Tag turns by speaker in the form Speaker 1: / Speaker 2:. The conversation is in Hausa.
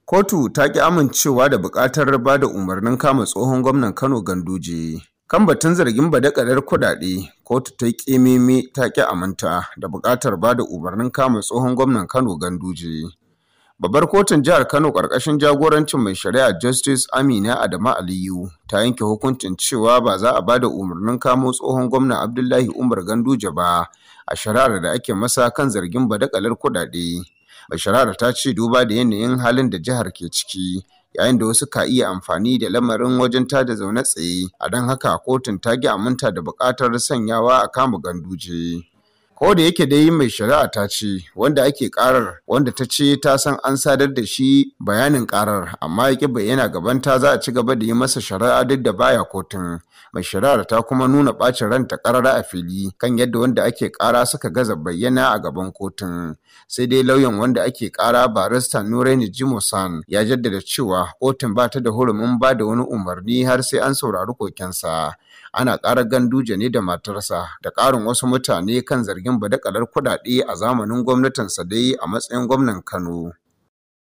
Speaker 1: Kotu ta ƙi amincewa da buƙatar ba da umarnin kama tsohon gwamnan Kano Ganduje. Kan batun zargin badakalar kuɗaɗe, kotu ta yi ƙememe ta ƙi aminta da buƙatar ba da umarnin kama tsohon gwamnan Kano Ganduje. Babbar kotun jihar Kano ƙarƙashin jagorancin mai shari'a Justice Amina Adamu Aliyu ta yanke hukuncin cewa ba za a ba da umarnin kamo tsohon gwamna Abdullahi Umar Ganduje ba a shari'ar da ake masa kan zargin badakalar kuɗaɗe. Mai shari'ar ta ce duba da yanayin halin da jihar ke ciki, yayin da wasu ka iya amfani da lamarin wajen tada zaune tsaye, a don haka kotun ta ƙi aminta da buƙatar sanyawa a kama Ganduje. Ko da yake dai mai shari'a ta ce wanda ake karar, wanda ta ce ta san an sadar da shi bayanin karar amma ya ƙi bayyana gabanta, za a ci gaba da yi masa shari'a duk da baya kotun. Mai shari'ar ta kuma nuna ɓacin ranta ƙarara a fili kan yadda wanda ake ƙara suka gaza bayyana a gaban kotun. Sai dai lauyan wanda ake ƙara, Barista Nuraini Jimosan, ya jaddada cewa kotun ba ta da hurumin ba da wani umarni har sai an saurari kokensa. Ana ƙarar Ganduje ne da matarsa da ƙarin wasu mutane kan zargin badakalar kuɗaɗe a zamanin gwamnatinsa dai a matsayin gwamnan Kano.